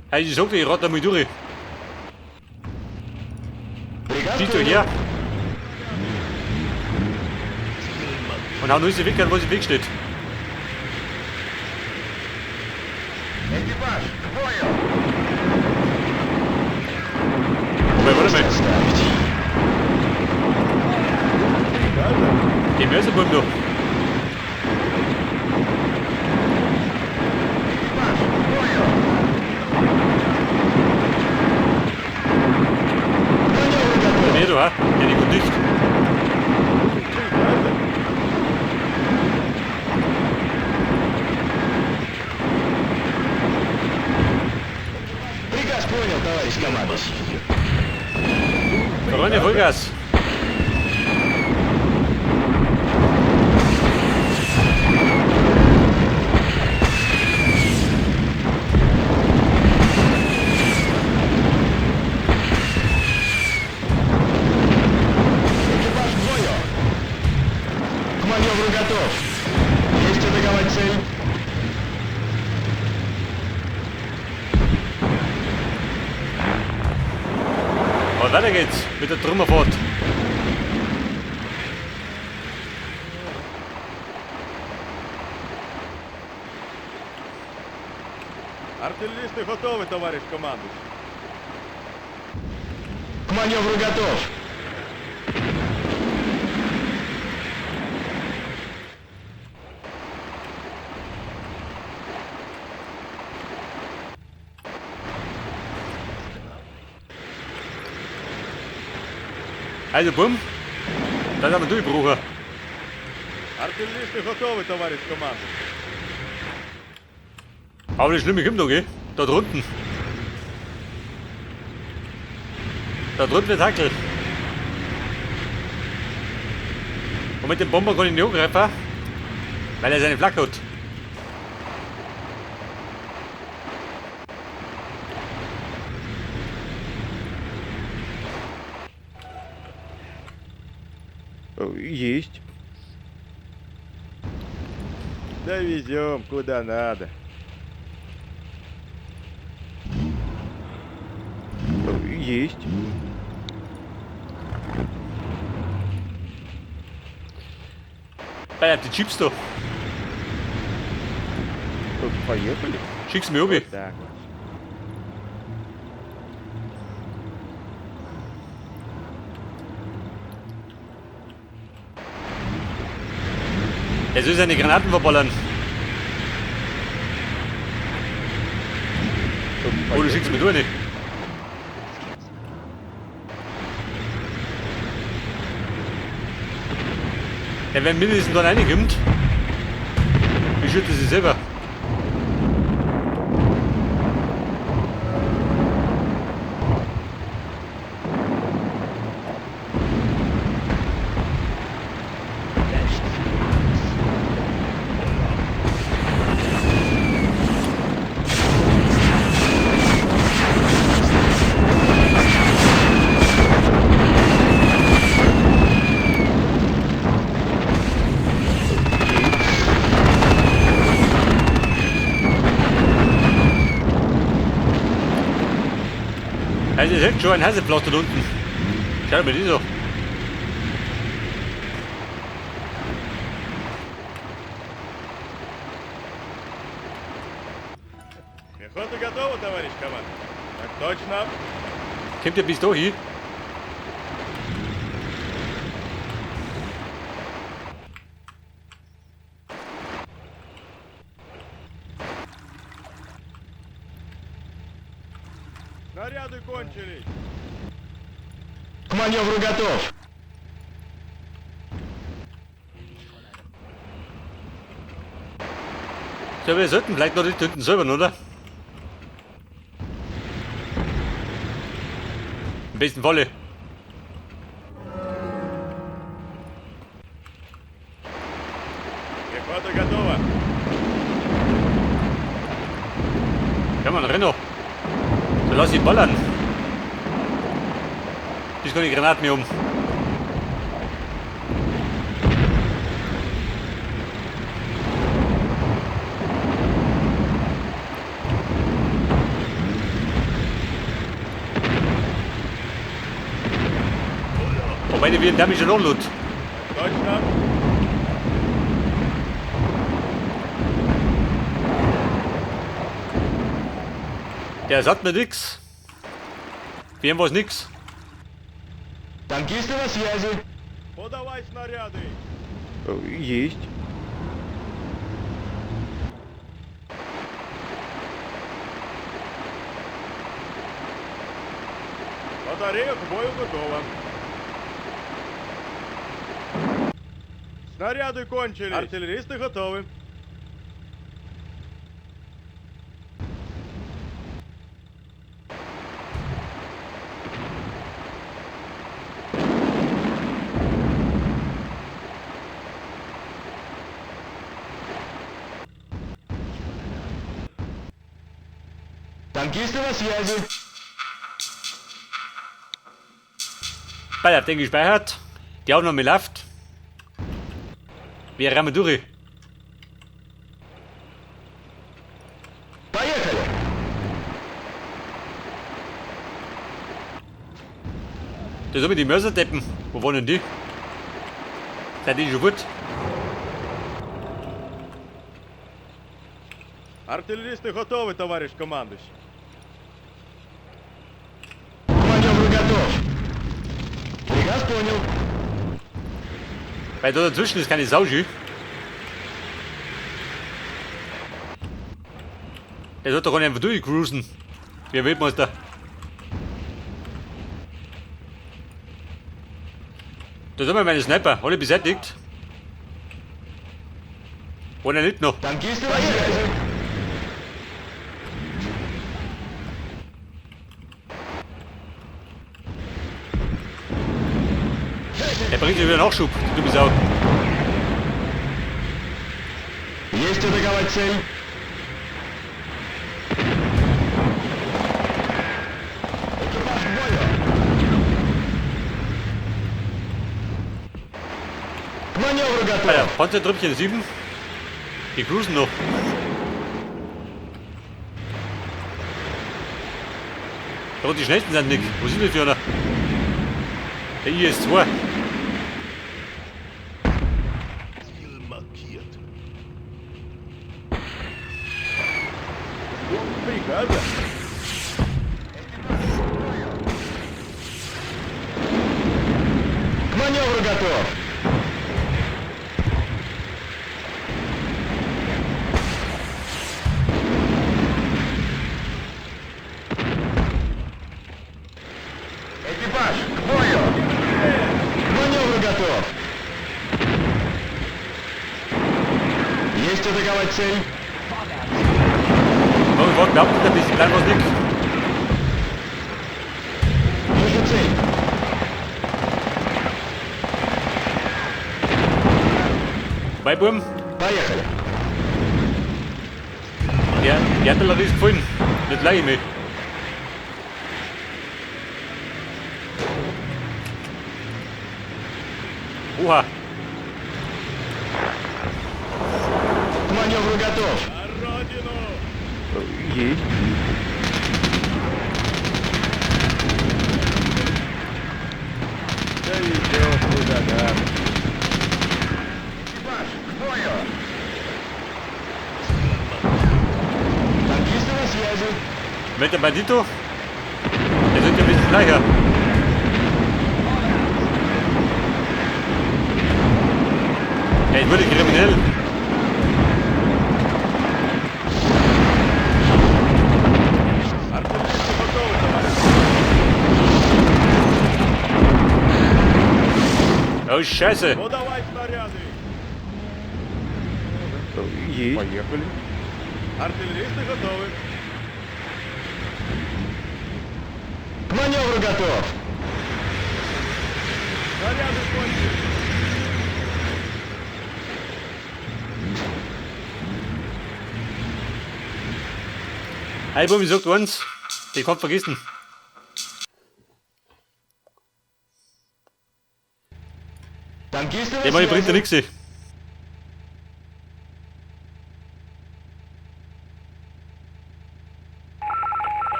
Hey, ich sag dir, ich rate mal durch. Приказ Siehst du понял. her. Und hau nur die Weg an, wo sie im Weg steht. Экипаж, к бою! Wobei, warte mal. Отставить. Приказа? Die Mörserbombe da. Экипаж, к бою! К маневру готов! Nee, du, ha? Ja, die kommt nicht. Приказа? Приказ понял, товарищ командующий. Freunde, Vollgas. Экипаж к бою! К маневру готов! Есть атаковать цель? Aber weiter geht's mit der Trümmerfahrt. Артиллеристы готовы, товарищ командующий. К маневру готов! Also, bumm. Dann haben wir durchbruchen. Артиллеристы готовы, товарищ командующий. Aber das Schlimme kommt noch, gell? Da drunten. Da drunten wird Hackel. Und mit dem Bomber kann ich nicht angreifen, weil er seine Flak hat. Есть. Довезем куда надо. Есть. Bei die Chips da. Поехали. Schick's mir obi. Вот так вот. Er soll seine Granaten verballern. Oh, du schickst mir durch nicht. Ja, wenn mindestens dann reinkommt, wie schüttet sie selber? Also, es hängt schon ein Hasselblatt dort unten. Schau mir die so. Пехота готова, товарищ командующий. Так точно. Kommt ihr bis da hin? Снаряды кончились. К маневру готов! So, wir sollten vielleicht noch die hinten säubern, oder? Am besten Wolle. Пехота готова. Ja, man, renn doch. So, lass ihn ballern. Ich kann die Granaten mir um. Wobei die werden damit schon anlaut. Точно. Der sagt mir nix. Für ihn war's nix. Танкисты на связи. Подавай снаряды. Есть. Батарея к бою готова. Снаряды кончились. Артиллеристы готовы. Танкисты на связи. Bei der Ding gespeichert. Die Aufnahme läuft. Wir rammen durch. Поехали. Das sind die Mörserdeppen. Wo waren denn die? Seid ihr schon gut? Артиллеристы готовы, товарищ командующий. К маневру готов. Приказ понял. Weil da dazwischen ist keine Sau schön. Der sollte doch einfach durchcruisen. Wie ein Weltmeister. Da sind wir meine Sniper, alle beseitigt. Einer lebt noch. Танкисты на связи. Der bringt wieder Nachschub, die dumme Sau. Есть атаковать цель. Экипаж к бою. К маневру готов. Alter, Panzertrüppchen 7. Die cruisen noch. Ja, und die schnellsten sind nicht. Wo sind die für einer? Der IS-2. Маркиert. Жду приказа. К маневру готов. Экипаж, к бою! К маневру готов! Есть атаковать цель. Oh, ich warte überhaupt nicht, ein bisschen klein was nicht. Вижу цель. Bei Buben, Поехали. die Artillerie ist gefallen. Nicht gleich mich. Oha, К маневру готов. На родину! Есть. Доведешь ты до нас. Экипаж, к бою! Танкисты на связи. mit dem Bandito. Der sind ja ein bisschen gleicher. Ja, ich würde kriminell. Артиллеристы готовы, товарищ. Oh, Scheiße. Подавай снаряды. Есть. Поехали. Артиллеристы готовы. К маневру готов. Снаряды кончились. Hey, Buben, ich sag eins. Den kannst du vergessen. Танкисты на Der Mann bringt ja связи. nichts.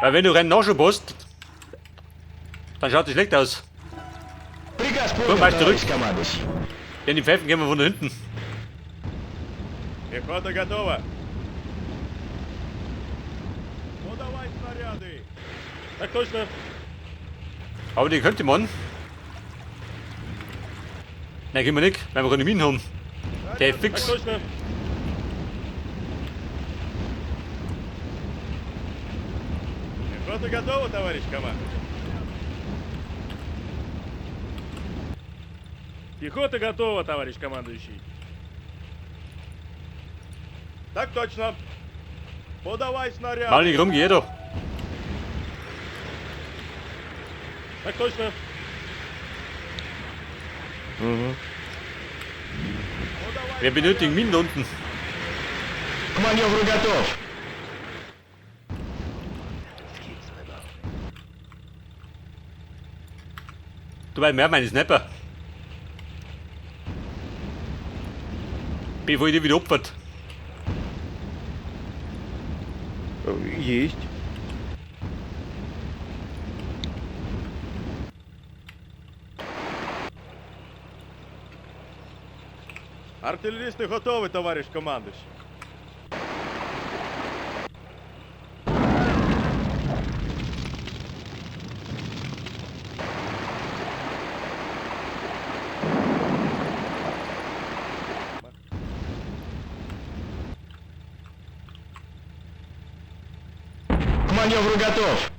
Weil wenn du reinen Nachschub hast, dann schaut es schlecht aus. Приказ Понял, marsch zurück. товарищ командующий. Denn die Pfeifen gehen wir von da hinten. Пехота готова. Подавай снаряды. Так точно. Aber die könnte man. Nein, können wir nicht, weil wir keine Minen haben. Der ist Так fix. точно. Пехота готова, товарищ командующий. Пехота готова, товарищ командующий. Так точно. Подавай снаряды. Mal nicht rum, geh doch. Так точно. Угу. Подавай Wir benötigen Minen da unten. К маневру готов. Du weißt mehr meine Snapper. Bevor ich die wieder opfert. Есть. Артиллеристы готовы, товарищ командующий. К маневру готов.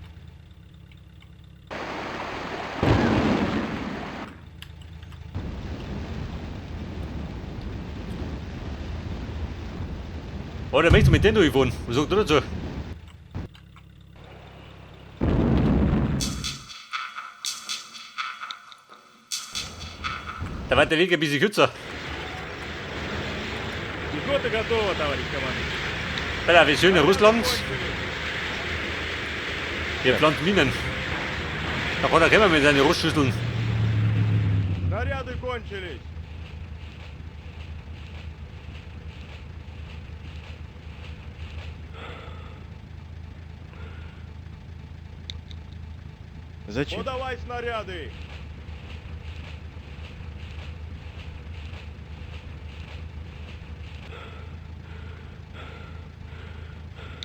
Oder möchtest du mit denen durchfahren? Was sagt du dazu? Da war der Weg ein bisschen kürzer. Пехота готова, товарищ командующий. Alter, wir schön in Russland. Wir pflanzen Minen. Da kann er kommen mit seinen Rostschüsseln. Снаряды кончились. Зачем? Подавай снаряды.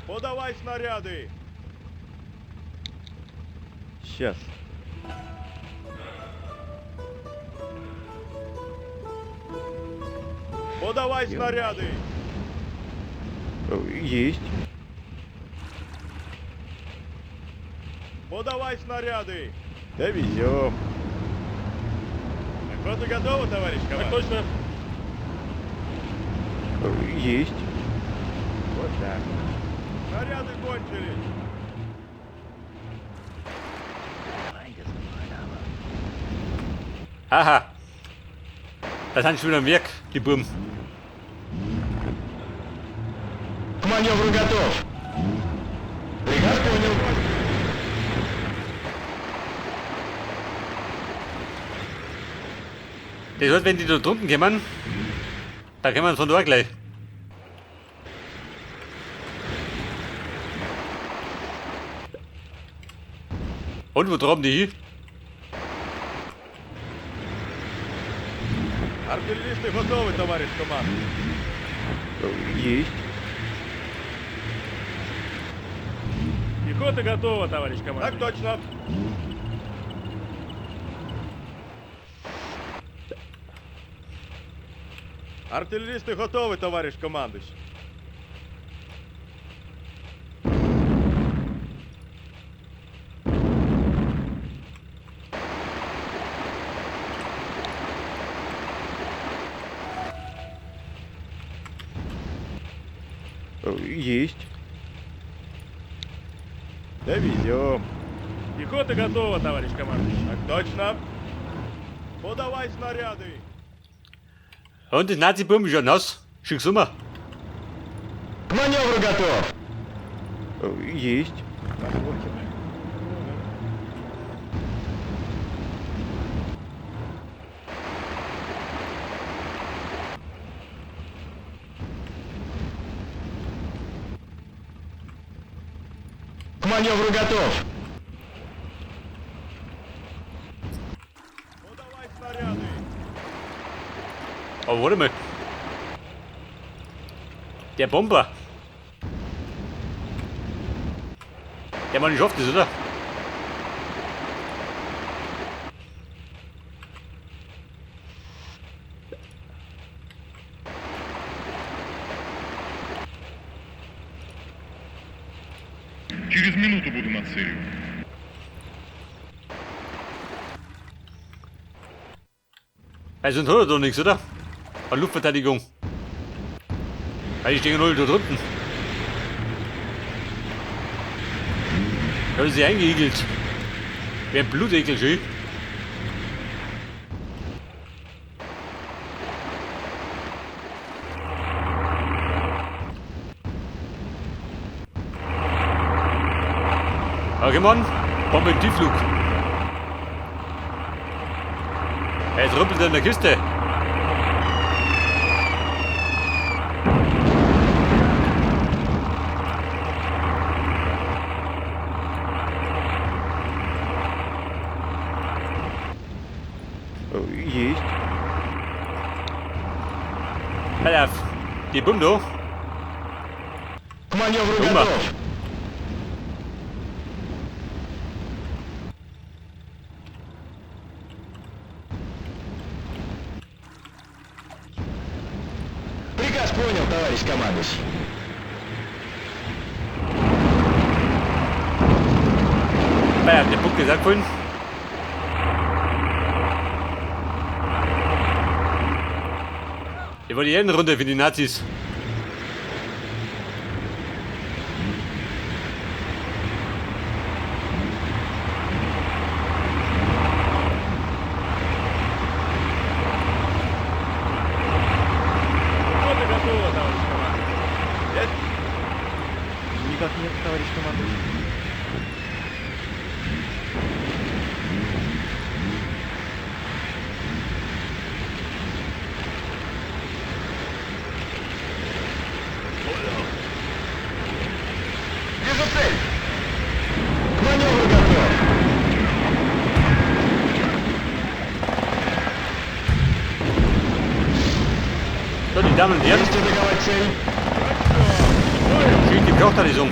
Подавай снаряды. Сейчас. Подавай снаряды. Есть. Подавай снаряды. Довезем. Пехота готова, товарищ Так командир. точно. Есть. Вот так. Снаряды кончились. Haha. Da sind schon wieder am Werk, die Buben. К маневру готов. Приказ понял. Das heißt, wenn die da drunten kommen, da kommen sie von da gleich. Und wo traben die hin? Артиллеристы готовы, товарищ командир. Есть. Пехота готова, товарищ Так командующий. точно. Артиллеристы готовы, товарищ командующий. Есть. Довезем. Пехота готова, товарищ командующий. Так точно. Подавай снаряды. Und das Nazi-Buben schaut aus. Schick's um. К маневру готов. Есть. К маневру готов. Подавай снаряды. Aber warte mal. Der Bomber. Der Mann schafft das, oder? Через минуту буду над целью. Weil sonst hat er doch nichts, oder? An Luftverteidigung. Weil die stehen null da drunten. Da haben sie eingeigelt. Wer Blutekel, schön. Okay, Mann. Bombe im Tiefflug. Jetzt rumpelt er in der Kiste. Есть. Pass auf. Die Bombe da. К маневру Бомба. готов! Приказ понял, товарищ командующий. Pass auf, der Bunker ist angefallen. Der war die Ehrenrunde für die Nazis. Пехота готова, товарищ командующий. Есть. Никак нет, товарищ командующий. Вижу цель! К маневру готов! So, die Damen und Herren, Есть атаковать цель! schießt die Tochter nicht um.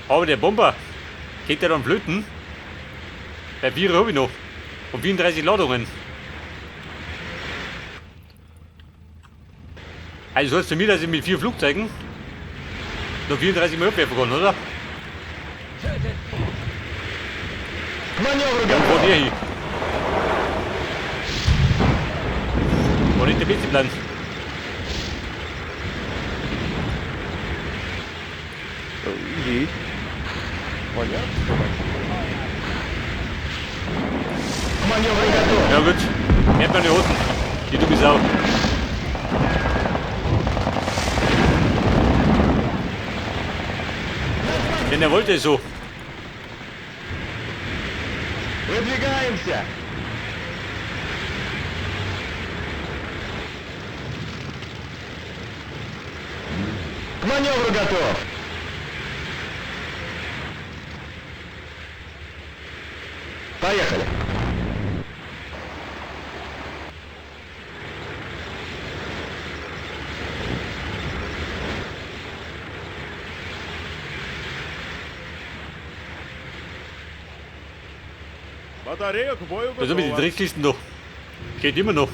Aber der Bomber, geht der dann flöten? Bei 4 habe ich noch. Und 34 Ladungen. Also das heißt für mich, dass ich mit 4 Flugzeugen noch 34 Mal abwerfen kann, oder? К маневру Ja, wo готов! der hin? War nicht der beste Plan. Есть. Понятно. К маневру готов! Ja gut, merkt meine Hosen. Die dumme Sau. Denn er wollte es so. Выдвигаемся! К маневру готов! Поехали! Батарея к бою Was ist mit den готова. Dreckslisten noch? Geht immer noch.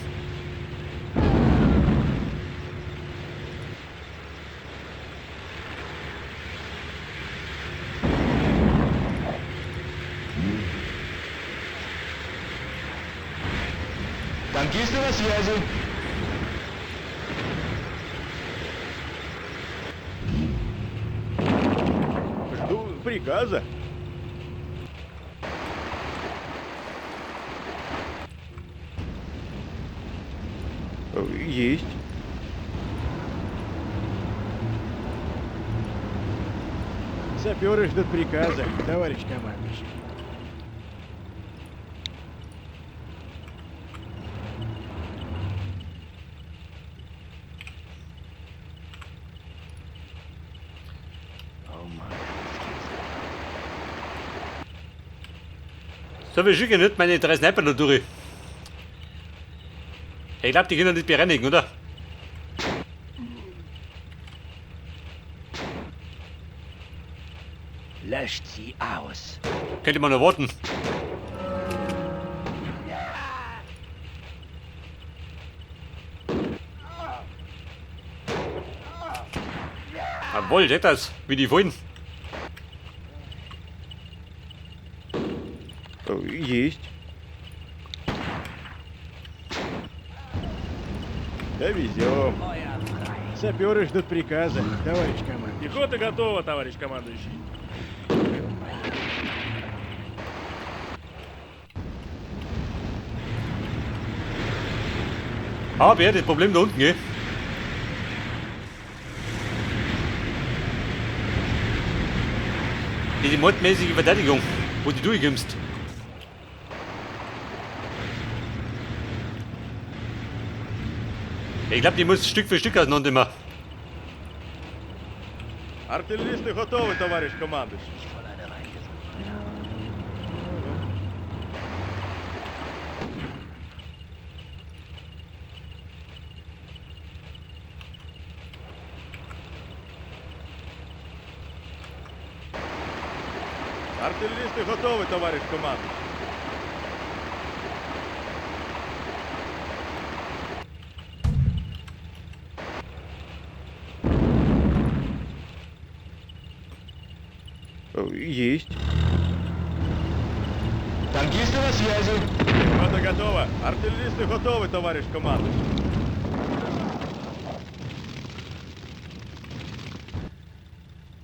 Танкисты на связи. Жду приказа. Есть. Саперы ждут приказа, товарищ командующий. So, wir schicken nicht meine drei Sniper da durch. Ich glaube, die können nicht bereinigen, oder? Löscht sie aus. Könnte man erwarten. Jawohl, seht das, wie die vorhin. Есть. Довезем. Feuer frei. Саперы ждут приказа, товарищ командующий. Пехота готова, товарищ командующий. Aber das Problem da unten, gell? Diese mordmäßige Verteidigung, wo du durchkommst. Ich glaube, die muss Stück für Stück auseinander immer. Артиллеристы готовы, товарищ командующий. Ich voll eine reingesogen. Артиллеристы готовы, товарищ командующий. Есть. Танкисты на связи. Пехота готова. Артиллеристы готовы, товарищ командующий.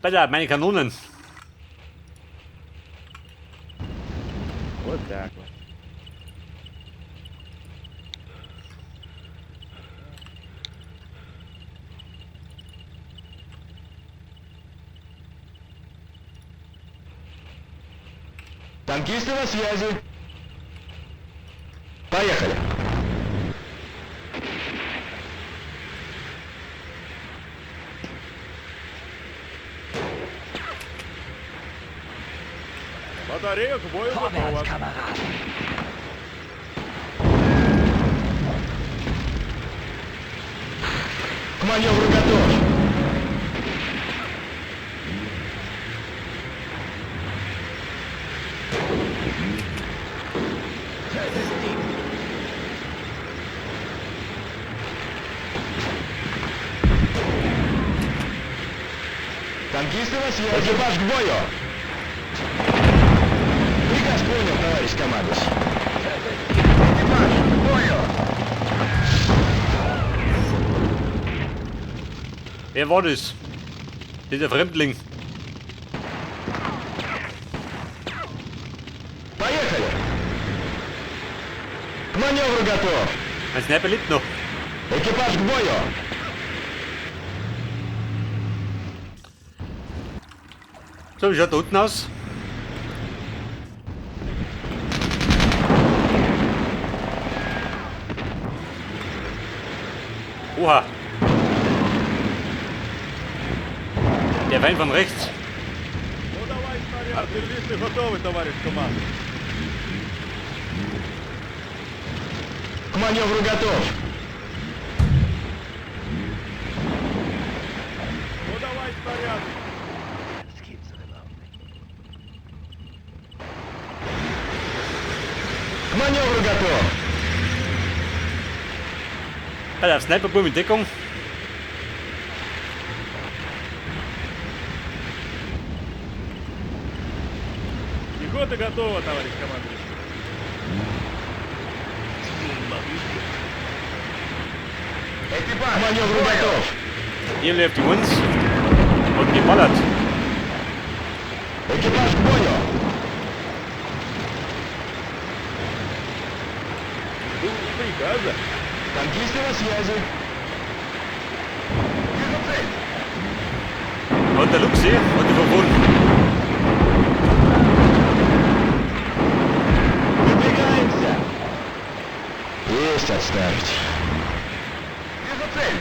Alter, meine Kanonen. Вот так вот. Танкисты на связи. Поехали. Батарея к бою готова. Vorwärts, Kameraden. К маневру готов. Tötet sie. Танкисты на связи. Экипаж к бою. Приказ понял, товарищ командующий. Экипаж к бою. Wer war das? Dieser Fremdling. Поехали. К маневру готов. Mein Sniper lebt noch. Экипаж к бою. So, wie schaut da unten aus? Oha. Der Wein von rechts. Ну давай снаряд. Артиллеристы готовы, товарищ командующий. К маневру готов. Ну давай снаряд. Das gibt's doch überhaupt nicht. К маневру готов. Alter, Sniperboom in Deckung. Пехота готова, товарищ командующий. Экипаж к маневру готов. Hier läuft die uns. Und geballert. Экипаж к бою. Жду приказа. Танкисты на связи. Вижу цель. Und der Luchs hier. Und die Verwunden. Отставить. Вижу цель.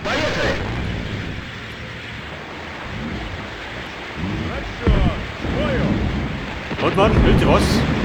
Поехали! Расчет! К бою! Und Mann, willst du was?